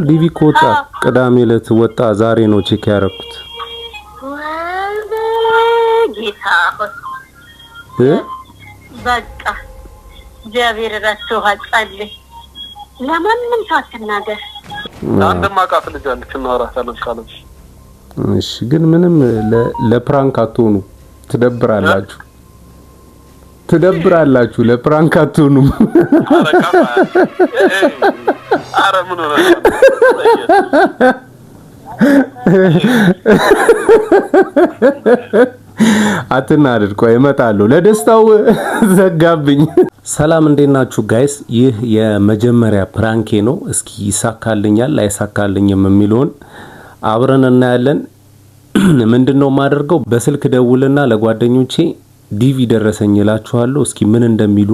ዲቪ እኮ ወጣ፣ ቅዳሜ ዕለት ወጣ። ዛሬ ነው check ያደረኩት። ጌታ በቃ እግዚአብሔር ረድቶሃል። ጸልይ፣ ለማንም ሰው አትናገር። አንድ ማቃት ልጅ አለች፣ እናወራታለን ካለች። እሺ። ግን ምንም ለ prank አትሆኑ፣ ትደብራላችሁ፣ ትደብራላችሁ። ለ prank አትሆኑም። ኧረ ምን ሆነ? አትናደድ። ቆይ እመጣለሁ። ለደስታው ዘጋብኝ። ሰላም እንዴት ናችሁ guys? ይህ የመጀመሪያ prank ኤ ነው። እስኪ ይሳካልኛል አይሳካልኝም የሚለውን አብረን እናያለን። ምንድነው የማደርገው? በስልክ ደውልና ለጓደኞቼ ዲቪ ደረሰኝ እላችኋለሁ። እስኪ ምን እንደሚሉ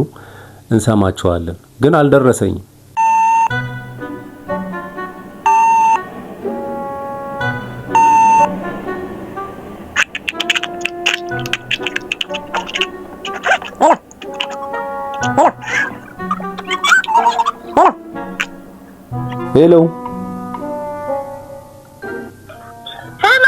እንሰማቸዋለን። ግን አልደረሰኝም። ሄሎ ሄሎ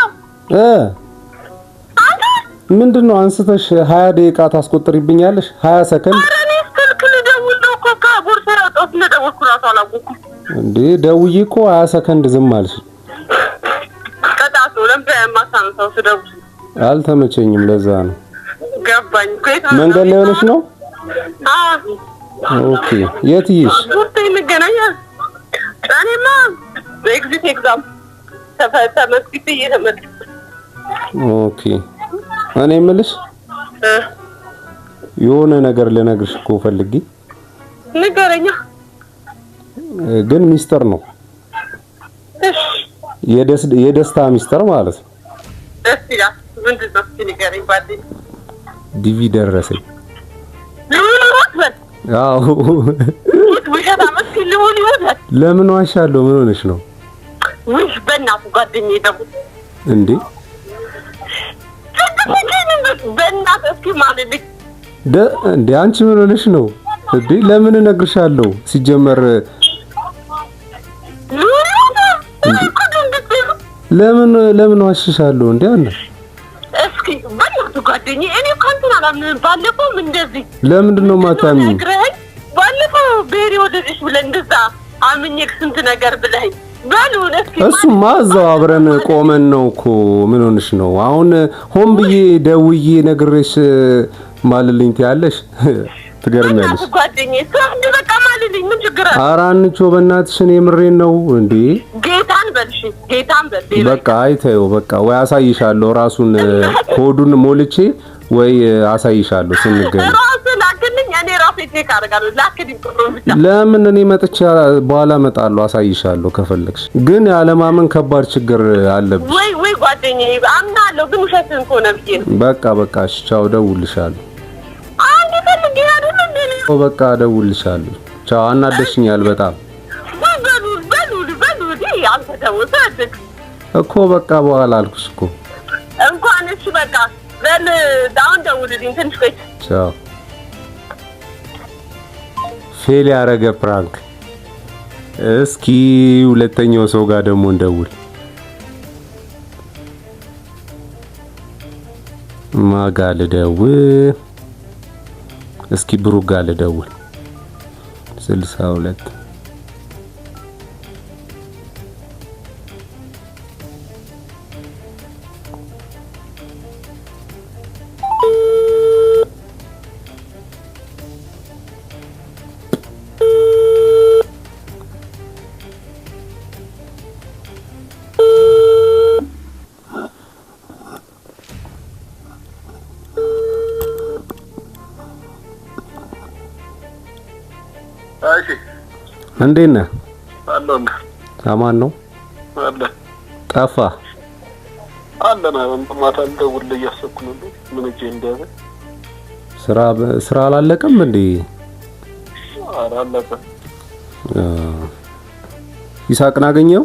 ምንድን ነው አንስተሽ 20 ደቂቃ ታስቆጥሪብኛለሽ? 20 ሰከንድ። ኧረ እኔ ስልክ ልደውል ነው እኮ ከቦርሳ ያወጣሁት እንደደወልኩ እራሱ አላወኩም። እንዴ ደውዬ እኮ 20 ሰከንድ ዝም አልሽ። ቅጣቱ ለምንድን ነው የማታነሳው ስደውል? አልተመቸኝም፣ ለዛ ነው። ገባኝ። መንገድ ላይ ሆነሽ ነው? አዎ። Okay። የት ይሽ? ቡርቴ እንገናኛለን። እኔማ exit exam ተመዝግቤ እየተመለስኩ። Okay። እኔ የምልሽ የሆነ ነገር ልነግርሽ እኮ ፈልጌ። ንገረኛ። ግን ሚስጥር ነው። እሺ። የደስታ ሚስጥር ማለት ነው። ደስ ይላል። ምንድን ነው? እስኪ ንገረኝ ባለኝ። ዲቪ ደረሰኝ። አዎ። ለምን ዋሻለሁ? ምን ሆነሽ ነው? ውይ በእናቱ ጓደኛዬ ደግሞ እንዴ በእናትህ እስኪ ማልልኝ እንዴ አንቺ ምን ሆነሽ ነው እንዴ? ለምን እነግርሻለሁ? ሲጀመር ለምን ዋሽሻለሁ? እንዴ አለ እስኪ በእናትህ ጓደኛዬ፣ እኔ እኮ አንተን አላምንህም። ባለፈውም እንደዚህ ለምንድን ነው የማታምኚኝ? ባለፈው ብሔሬ ወደደሽ ብለህ እንደዛ አምኜህ ስንት ነገር ብለኸኝ በሉን እስኪ። እሱማ እዛው አብረን ቆመን ነው እኮ። ምን ሆነሽ ነው አሁን? ሆን ብዬ ደውዬ ነግሬሽ ማልልኝ ትያለሽ? ትገርሚያለሽ ጓደኛዬ። በቃ ማልልኝ፣ ምን ችግር አለ? ኧረ አንቺ በእናትሽ እኔ የምሬን ነው እንዴ። ጌታን በልሽ፣ ጌታን በል። በቃ አይተኸው በቃ ወይ አሳይሻለሁ፣ ራሱን ኮዱን ሞልቼ ወይ አሳይሻለሁ ስንገናኝ። ራሱ ላክልኝ፣ እኔ ራሴ check አደርጋለሁ። ላክልኝ ቁጥሩን ብቻ። ለምን እኔ መጥቼ በኋላ እመጣለሁ፣ አሳይሻለሁ ከፈለግሽ። ግን ያለማመን ከባድ ችግር አለብሽ። ወይ ወይ ጓደኛዬ አምናለሁ፣ ግን ውሸትህን ከሆነ ብዬ ነው። በቃ በቃ እሺ፣ ቻው፣ እደውልልሻለሁ። አንድ ፈልጌ አይደል እንዴ? በቃ እደውልልሻለሁ። ቻው፣ አናደሽኛል በጣም በሉ በሉ በሉ አንተ ደግሞ ሰድክ እኮ። በቃ በኋላ አልኩሽ እኮ። እንኳን እሺ በቃ በል አሁን ደውልልኝ ትንሽ ቆይ። ቻው። Fail ያደረገ prank። እስኪ ሁለተኛው ሰው ጋር ደግሞ እንደውል። ማጋ ልደውል? እስኪ ብሩክ ጋር ልደውል። 62 እንዴት ነህ? አማን ነው? ጠፋህ? አለና ማታ ልደውልልህ እያሰብኩ ነበር። ምን እጄ እንደያዘ። ስራ አላለቀም እንዴ? ኧረ አለቀ። ይሳቅን አገኘኸው?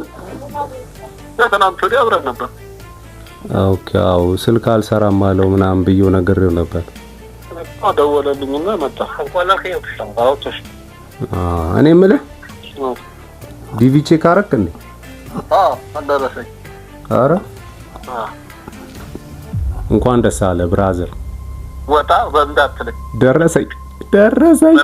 ከትናንት ወዲያ አብረን ነበር። Okay። አዎ ስልክ አልሰራም አለው ምናምን ብዬው ነግሬው ነበር። ደወለልኝና መጣ። እኔ የምልህ DV check አረክ እንዴ? አዎ አልደረሰኝ። አረ አዎ እንኳን ደስ አለ brother። ወጣ በእንዳትለኝ። ደረሰኝ ደረሰኝ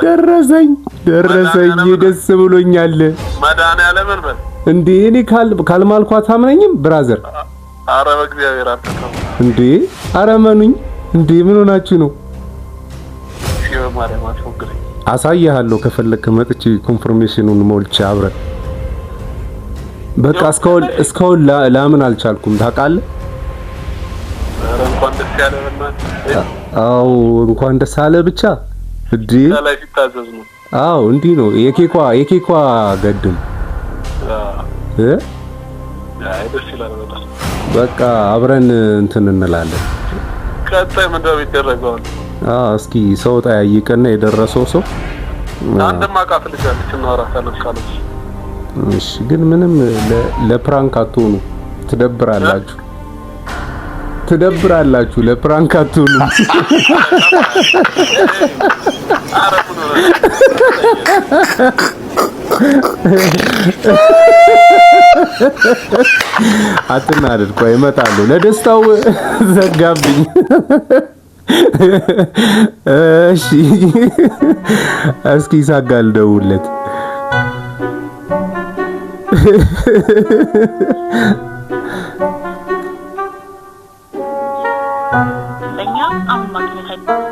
ደረሰኝ ደረሰኝ። ደስ ብሎኛል። መድኃኒዓለምን በል። እንዴ እኔ ካልማልኩ አታምነኝም brother? አረ በእግዚአብሔር አትተው። እንዴ አረ እመኑኝ። እንዴ ምን ሆናችሁ ነው? ማርያም አትፎግረኝ። አሳይሃለሁ ከፈለክ መጥቼ confirmation ኑን ሞልቼ አብረን። በቃ እስካሁን ላምን አልቻልኩም ታውቃለህ። ኧረ እንኳን ደስ ያለህ በእናትህ። አዎ እንኳን ደስ አለ ብቻ። እንዴ ከላይ ሲታዘዝ ነው። አዎ እንዲህ ነው የኬኳ ገድም እ አይ ደስ ይላል በጣም። በቃ አብረን እንትን እንላለን። ቀጣይ ምንድን ነው የሚደረገው? አዎ እስኪ ሰው ጠያይቅና የደረሰው ሰው አንድም አውቃት ልጅ አለች፣ እናወራታለን ካለች። እሺ ግን ምንም ለ prank አትሆኑ፣ ትደብራላችሁ፣ ትደብራላችሁ። ለ prank አትሆኑ። ኧረ ምን ሆነህ ነው? አትናደድ፣ ቆይ እመጣለሁ። ለደስታው ዘጋብኝ። እሺ እስኪ ይሳቅ ልደውልለት።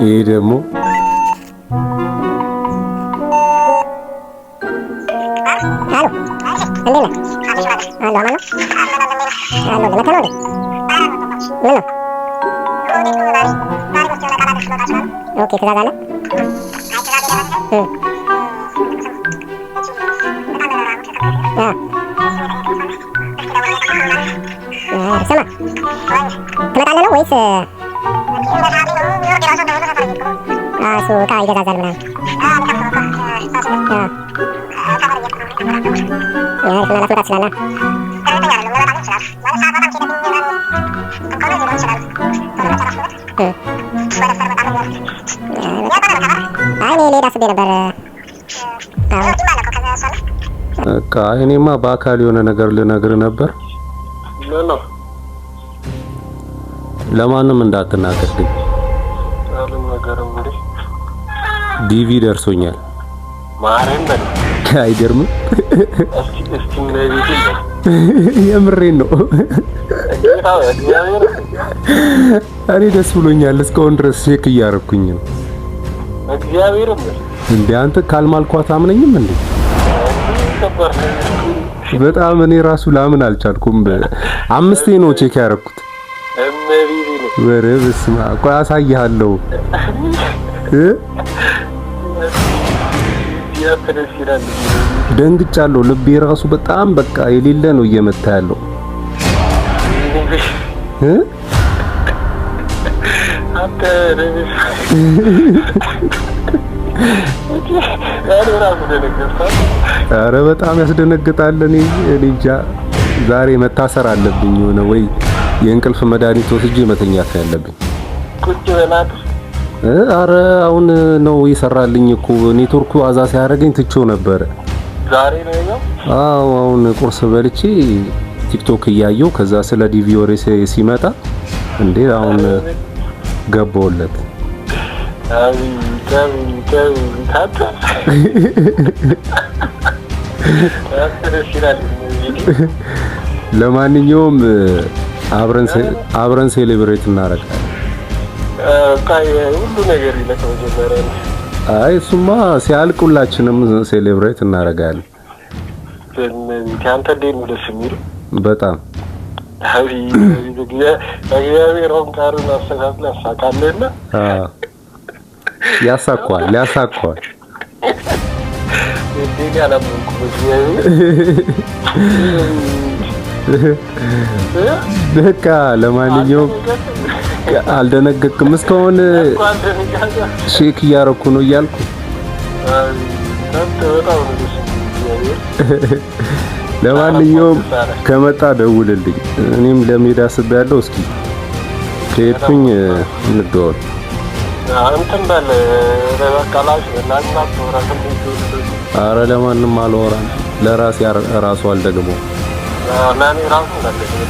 ይሄ ደግሞ አሎ እንዴት ነህ? አሎ አማን ነው? አሎ መተህ ነው እንዴ? ምን ነው? Okay ትእዛዝ አለ? ስማ ትመጣለህ ነው ወይስ እሱ ዕቃ ይገዛዛል ምናምን? አሪፍ እና ላትመጣ ትችላለህ። አይ እኔ ልሄድ አስቤ ነበር። በቃ እኔማ በአካል የሆነ ነገር ልነግርህ ነበር። ምን ነው? ለማንም እንዳትናገር ግን። አልናገርም እንዴ? DV ደርሶኛል። ማርያም በል። አይገርምም? እስኪ እስኪ እመቤቴን በል። የምሬን ነው። ጌታ እግዚአብሔር እኔ ደስ ብሎኛል። እስካሁን ድረስ check እያደረኩኝ ነው። እግዚአብሔርን በል። እንዴ አንተ ካልማልኩ አታምነኝም እንዴ? ከባድ ነው። በጣም እኔ ራሱ ላምን አልቻልኩም። አምስቴ ነው check ያደረኩት። እመቤቴን ነው። ኧረ በስመ አብ። ቆይ አሳይሃለሁ። እ ያንተ ደስ ይላል። ደንግጫለሁ። ልቤ ራሱ በጣም በቃ የሌለ ነው እየመታ ያለው። እ አንተ ደስ እኔ ራሱ ደነገጥኩ። ኧረ በጣም ያስደነግጣል። እኔ እንጃ ዛሬ መታሰር አለብኝ የሆነ ወይ የእንቅልፍ መድኃኒት ወስጄ መተኛት ነው ያለብኝ። ቁጭ በላት። ኧረ አሁን ነው የሰራልኝ እኮ ኔትወርኩ አዛ ሲያደርገኝ ትቼው ነበረ። ዛሬ ነው ያው። አዎ አሁን ቁርስ በልቼ ቲክቶክ እያየሁ ከዛ ስለ DV ወሬ ሲመጣ እንዴ አሁን ገባሁለት። አቤት አቤት አቤት አንተ አንተ ደስ ይላል። ለማንኛውም አብረን celebrate እናደርጋለን። ሁሉ ነገር ይለቅ መጀመሪያ ነው። አይ እሱማ ሲያልቅ ሁላችንም celebrate እናደርጋለን። እመቤቴ አንተ እንዴት ነው ደስ የሚለው? በጣም አቤት አቤት እግዚአብሔር አሁን ቃሉን አስተካክሎ ያሳካልህና አዎ ያሳኳል ያሳኳል። እንዴት ያላመንኩም እግዚአብሔር። በቃ ለማንኛውም አልደነገጥክም? እስካሁን እንኳን ደነገጥክ። shake እያረኩ ነው እያልኩ። አንተ በጣም ነው ደስ የሚለው እግዚአብሔር። ለማንኛውም ከመጣ ደውልልኝ። እኔም ለመሄድ አስቤያለሁ። እስኪ ከሄድኩኝ እንደዋወል። እንትን በል በቃ ላሽ ላሽ አረ ለማንም አላወራም። ለራሴ ራሱ አልደግመው። ለእኔ ራሱ እንዳደግመው።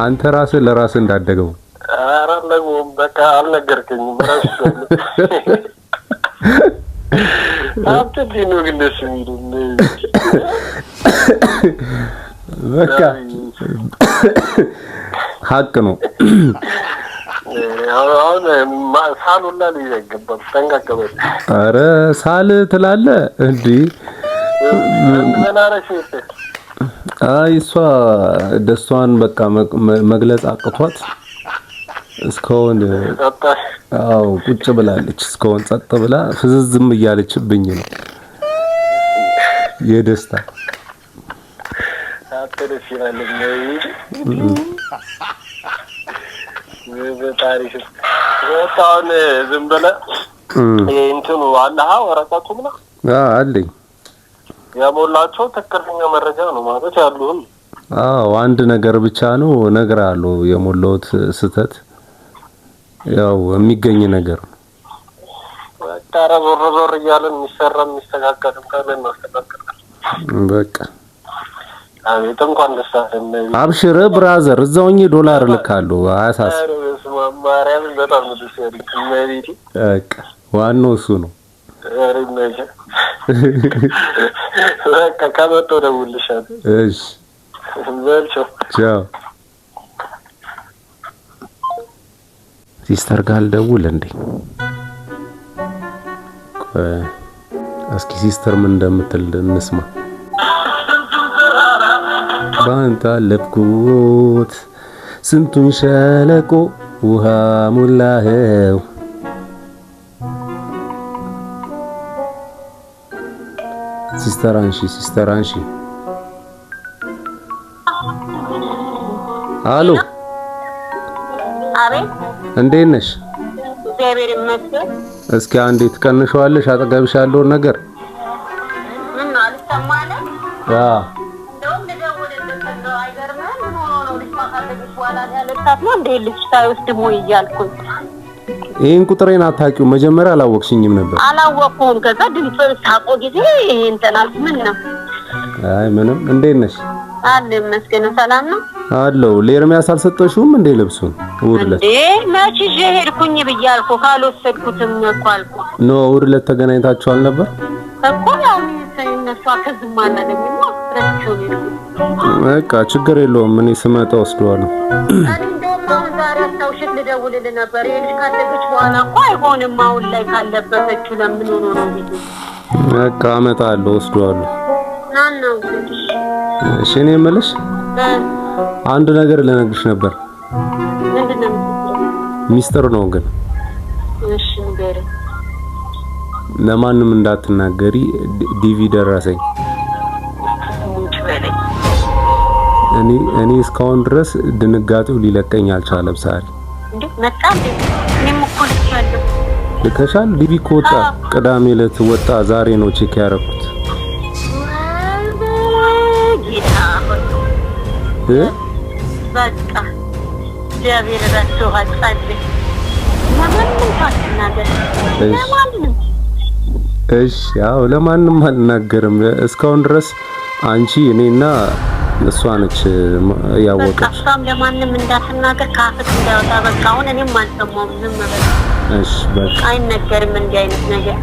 አንተ ራስህ ለራስህ እንዳደገው። ኧረ አልደግመውም። በቃ አልነገርከኝም። ራሱ አንተ እንዴት ነው ግን ደስ የሚሉ? በቃ ሀቅ ነው። አሁን ሳል ሁላ ሊይዝ አይገባም። ጠንቀቅ በል። ኧረ ሳል ትላለህ እንዴ? ምን አደረግሽ? አይ እሷ ደስታዋን በቃ መግለጽ አቅቷት እስካሁን አዎ ቁጭ ብላለች። እስካሁን ጸጥ ብላ ፍዝዝም እያለችብኝ ነው የደስታ። አንተ ደስ ይላል። በታሪክ አሁን ዝም ብለህ እንትኑ አለህ ወረቀቱ ምናምን? አለኝ። የሞላቸው ትክክለኛ መረጃ ነው ማለት ያሉህም? አዎ አንድ ነገር ብቻ ነው እነግርሃለሁ፣ የሞላሁት ስህተት ያው የሚገኝ ነገር ነው። በቃ ኧረ ዞር ዞር እያለን የሚሰራ የሚስተካከልም ካለ እናስተካክላለን። በቃ አቤት እንኳን ደስ አለን። አብሽር brother፣ እዛው ሆኜ ዶላር እልካለሁ። አያሳስብ። ኧረ በስመ አብ ማርያምን በጣም ነው ደስ ያለኝ። እመቤቴ በቃ ዋናው እሱ ነው። ኧረ ይመችህ። በቃ ከመጣሁ እደውልልሻለሁ። እሺ በል ቻው። ቻው። Sister ጋር ልደውል እንዴ? እስኪ sister ምን እንደምትል እንስማ። ባንተ አለፍኩት ስንቱን ሸለቆ ውሃ ሞላኸው። Sister አንሺ፣ sister አንሺ። አሎ። አቤት። እንዴት ነሽ? እግዚአብሔር ይመስገን። እስኪ አንዴ ትቀንሸዋለሽ አጠገብሽ ያለውን ነገር። ምን ነው አልሰማ አለ? አዎ። እንደውም ልደውልልህ እንደው አይገርምህም? ምን ሆኖ ነው ልጅ ካሳደገች በኋላ ያለቻት ነው እንዴ ልጅ ሳይወስድ ሞይ እያልኩኝ። ይሄን ቁጥሬን አታውቂውም። መጀመሪያ አላወቅሽኝም ነበር። አላወቅኩም። ከዛ ድምፅ ሳቆ ጊዜ ይሄ እንትን አልኩ። ምን ነው? አይ ምንም። እንዴት ነሽ? አለ ይመስገን ሰላም ነው። አለው። ለኤርሚያስ አልሰጠሽውም እንዴ ልብሱን? እሑድ ዕለት እንዴ መች ይዤ ሄድኩኝ ብዬ አልኩህ። ካልወሰድኩትም እኮ አልኩህ። No እሑድ ዕለት ተገናኝታችኋል ነበር እኮ። ያው እነሷ ከዝም አላለኝማ ረስቼው ነው የሄድኩት። በቃ ችግር የለውም። እኔ ስመጣ ወስደዋለሁ። እኔ እንደውም አሁን ዛሬ አስታውሽት ልደውልልህ ነበር። ይሄ ልጅ ካደገች በኋላ እኮ አይሆንም። አሁን ላይ ካለበሰችው ለምን ሆኖ ነው ብዬ። በቃ አመጣለሁ፣ ወስደዋለሁ። ና ነው እንግዲህ። እሺ እኔ የምልሽ አንድ ነገር ልነግርሽ ነበር። ምንድን ነው የምትለው? ሚስጥር ነው ግን። እሺ ንገረኝ። ለማንም እንዳትናገሪ። DV ደረሰኝ። ሙች በለኝ። እኔ እስካሁን ድረስ ድንጋጤው ሊለቀኝ አልቻለም። ሳሪ እንዴ መጣ እንዴ? እኔም እኮ ልኬያለሁ። ልከሻል? DV እኮ ወጣ፣ ቅዳሜ ዕለት ወጣ። ዛሬ ነው check ያደረኩት። ጌታ ሆይ በቃ እግዚአብሔር ረድቶሃል። ጸልይ። ለማንም አትናገር። ለማንም። እሺ ያው ለማንም አልናገርም። እስካሁን ድረስ አንቺ፣ እኔና እሷ ነች ያወቀች። በቃ እሷም ለማንም እንዳትናገር ከአፍህ እንዳይወጣ። በቃ አሁን እኔም አልሰማሁም። ዝም በል። እሺ በቃ። አይነገርም እንዲህ አይነት ነገር።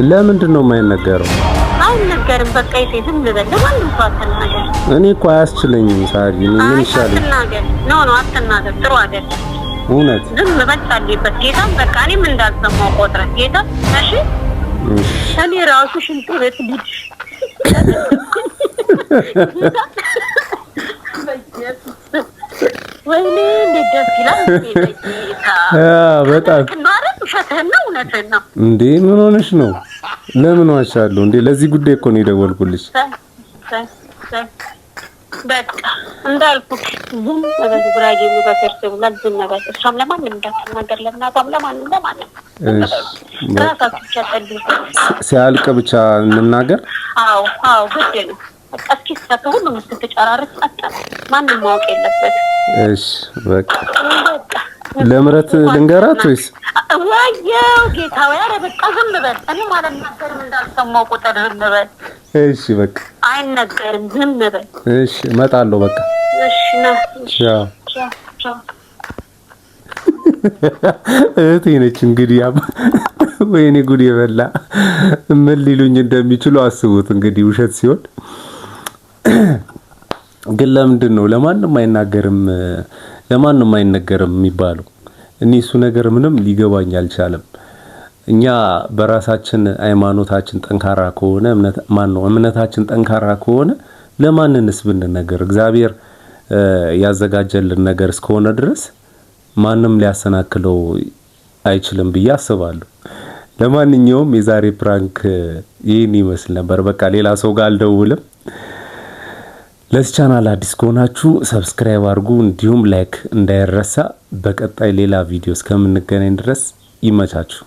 ለምንድን ነው የማይነገረው? አይነገርም። በቃ ይቴ ዝም በል። ለማንም ሰው አትናገር። እኔ እኮ አያስችለኝም ሳሪ። እኔ ምን ይሻለኝ? አትናገር። No no አትናገር። ጥሩ አይደለም። እውነት ዝም በል። ጸልይበት ጌታም። በቃ እኔም እንዳልሰማሁ ቆጥረህ ጌታ። እሺ እኔ ራሱ ሽንት ቤት ልጅ ወይኔ እንዴት ደስ ይላል። በጣም ውሸትህን ነው እውነትህን ነው እንዴ? ምን ሆነሽ ነው? ለምን ዋሻለሁ እንዴ? ለዚህ ጉዳይ እኮ ነው የደወልኩልሽ። በቃ እንዳልኩህ ዝም በል። ጉራጌ የሚበከር ብሏል። ዝም በል። እሷም ለማንም እንዳትናገር፣ ለእናቷም፣ ለማንም ለማንም። ራሳችሁ ብቻ ጸልዩ። ሲያልቅ ብቻ እንናገር። አዎ አዎ ግድ ነው። በቃ እስኪሳካ ሁሉም እስክትጨራርስ ጸጥ ነው። ማንም ማወቅ የለበትም። እሺ በቃ ለምረት ልንገራት ወይስ? ወየው ጌታ ወይ! ኧረ በቃ ዝም በል። እኔም አልናገርም እንዳልሰማው ቁጥር ዝም በል። እሺ በቃ አይነገርም። ዝም በል። እሺ እመጣለሁ። በቃ እሺ ና። ቻው። ቻው ቻው። እህቴ ነች እንግዲህ። ወይኔ ጉድ የበላ፣ ምን ሊሉኝ እንደሚችሉ አስቡት እንግዲህ ውሸት ሲሆን። ግን ለምንድን ነው ለማንም አይናገርም ለማንም አይነገርም የሚባለው? እኔ እሱ ነገር ምንም ሊገባኝ አልቻለም። እኛ በራሳችን ሃይማኖታችን ጠንካራ ከሆነ፣ እምነት ማን ነው፣ እምነታችን ጠንካራ ከሆነ ለማንንስ ብንነገር፣ እግዚአብሔር ያዘጋጀልን ነገር እስከሆነ ድረስ ማንም ሊያሰናክለው አይችልም ብዬ አስባለሁ። ለማንኛውም የዛሬ prank ይህን ይመስል ነበር። በቃ ሌላ ሰው ጋር አልደውልም። ለዚህ ቻናል አዲስ ከሆናችሁ subscribe አድርጉ፣ እንዲሁም like እንዳይረሳ። በቀጣይ ሌላ ቪዲዮ እስከምንገናኝ ድረስ ይመቻችሁ።